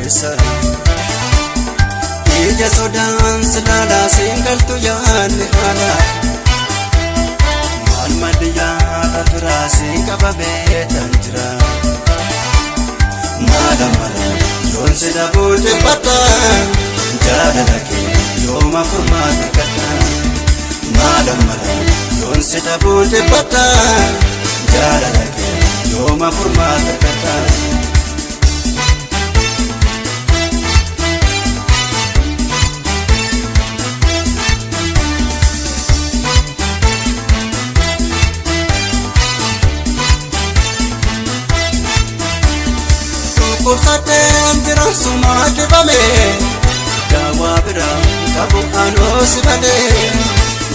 keessa. Ija sodaan silaalaa siin galtu yaadni haala. Maal malli yaada turaa siin qabamee tan jira. Maala mala yoon si dhabuu dhibbata, jaalala kee yooma furmaata argata. Maala mala yoon si dhabuu dhibbata, jaalala kee yooma furmaata argata. Dhukkubsadheen jira sumaa dibame, daawaa biraa qabu anoo si malee.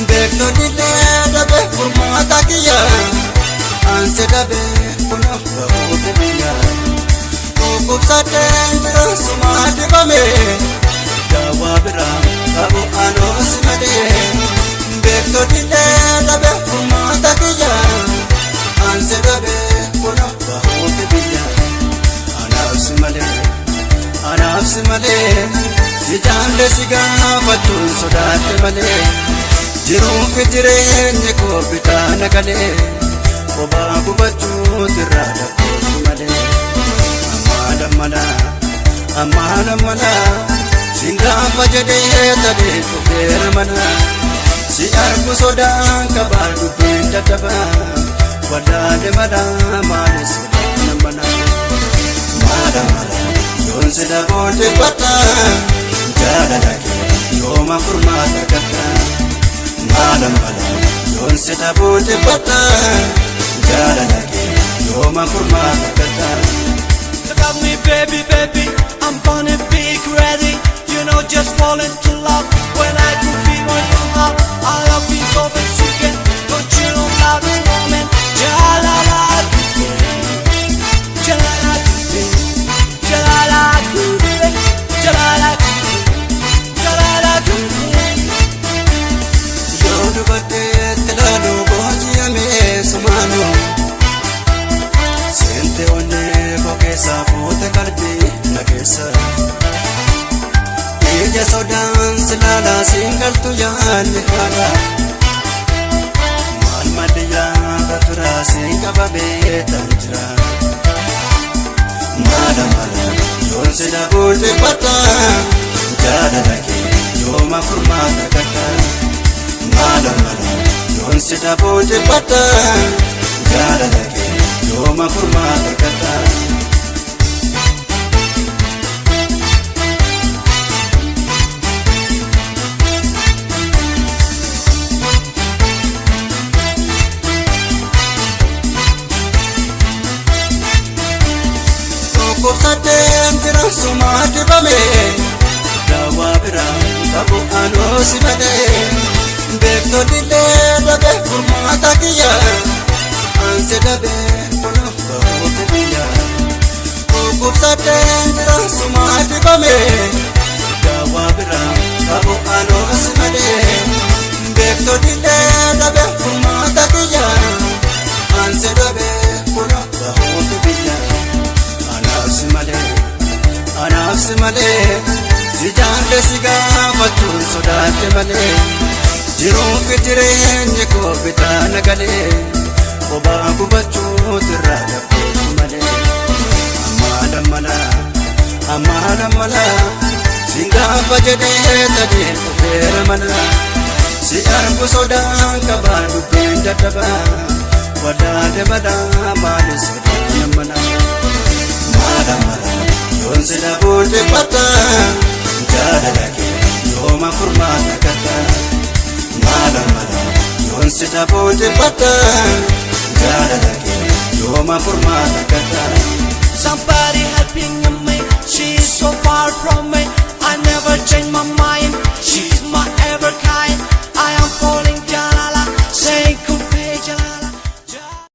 Beektonni illee dhabe furmaata kiyya, ansi dhabe kunoo bahuufi biyya. Dhukkubsadheen jira sumaa dibame, daawaa biraa qabu anoo si malee. Beektonni illee dhabe furmaata kiyya, ansi dhabe kunoo bahuufi biyya. Anaaf si malee, anaaf si malee, si jaalle si gaafachuun sodaadhe malee. Jiruufi jireenyi koo bitaa na galee, kophaa gubachuutu irraa dhabbootu malee. Ammaa mala, ammaa mala, sin gaafa jedhee tadee dhufeera mana. Si argu sodaan qabaa dubbiin dadhabaa, wallaale mala maali sodaan mana. Maala mala yoon si dhabuu dhibbata, jaalala kee yooma furmaata argata. Maala mala yoon si dhabuu dhibbata, jaalala kee yooma furmaata argata. Look at me, baby, baby, I'm gonna be crazy. Just fall into love when I could feel on your heart. I love you so much you can. Don't you know love this moment? Jalala, jalala, jalala, jalala, jalala. Yoo dubarteetti ilaalu booji'amee sumaanu, seente onnee koo keessaa fuute qalbii na keessa. Ija sodaan silaalaa siin galtu yaadni haala. Maal malli yaada turaa siin qabamee tan jira. Maala mala yoon si dhabuu dhibbata, jaalala kee yooma furmaata argata. Maala mala yoon si dhabuu dhibbata, jaalala kee yooma furmaata argata. Dhukkubsadheen jira sumaa dibame, daawaa biraa qabu anoo si malee. Beektonni illee dhabe furmaata kiyya, ansi dhabe kunoo bahuufi biyya. Dhukkubsadheen jira sumaa dibame, daawaa biraa qabu anoo si malee. Beektonni illee dhabe furmaata kiyya, ansi dhabe kunoo bahuufi biyya. Anaaf si malee, anaaf si malee, si jaalle si gaafachuun sodaadhe malee. Jiruufi jireenyi koo bitaa na galee, kophaa gubachuutu irraa dhabbootu malee. Ammaa mala, ammaa mala, sin gaafa jedhee tadee dhufeera mana. Si argu sodaan qabaa dubbiin dadhabaa, wallaale mala maali sodaan mana. Maala mala yoon si dhabuu dhibbata, jaalala kee yooma furmaata argata. Maala mala yoon si dhabuu dhibbata, jaalala kee yooma furmaata argata. Somebody helping me, she's so far from me. I never change my mind.